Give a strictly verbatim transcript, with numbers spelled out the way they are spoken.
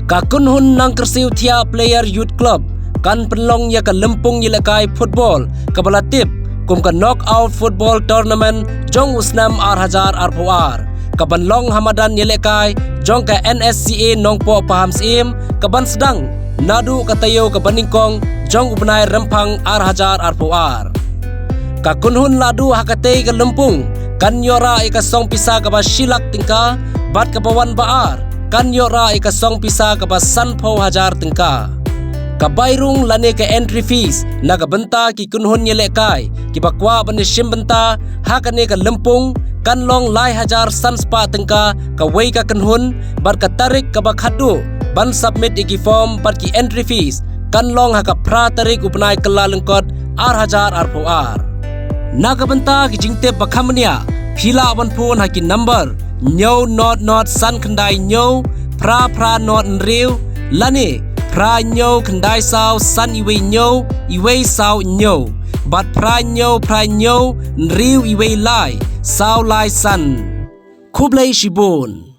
Ka Kynhun Nangkyrsiew Thiah Player Youth Club kan pynlong ïa ka lympung ïalehkai football kaba la tip kum ka Knockout Football Tournament jong u snem ar hajar arphew ar, kaban long ha madan ïalehkai jong ka N S C A Nongpoh Pahamsyiem, kaban sdang naduh ka taïew kaba nyngkong jong u bnai Rymphang ar hajar arphew ar. Ka kynhun la duh ha katei ka lympung kan ïoh rah ïa ka song pisa kaba shi lak tyngka, bad kaba wan ba ar kan ïoh rah ïa ka song pisa kaba sanphew hajar tyngka. Ka bai rung lane ka entry fees na ka bynta ki kynhun ïalehkai kiba kwah ban ïashim bynta ha kane ka lympung kan long lai hajar san spah tyngka kawei ka kynhun, bad ka tarik kaba khatduh ban submit ïa ki form bad ki entry fees kan long ha ka phra tarik u bnai Kyllalyngkot ar hajar arphew ar. Na ka bynta ki jingtip ba kham bniah, phi lah ban phone ha ki number hynñiew not not san khyndai hynñiew, phra phra not hynriew, lane phra hynñiew khyndai saw san iwei hynñiew, iwei saw hynñiew, bad phra hynñiew phra hynñiew hynriew iwei lai, saw lai san. Khublei shibun.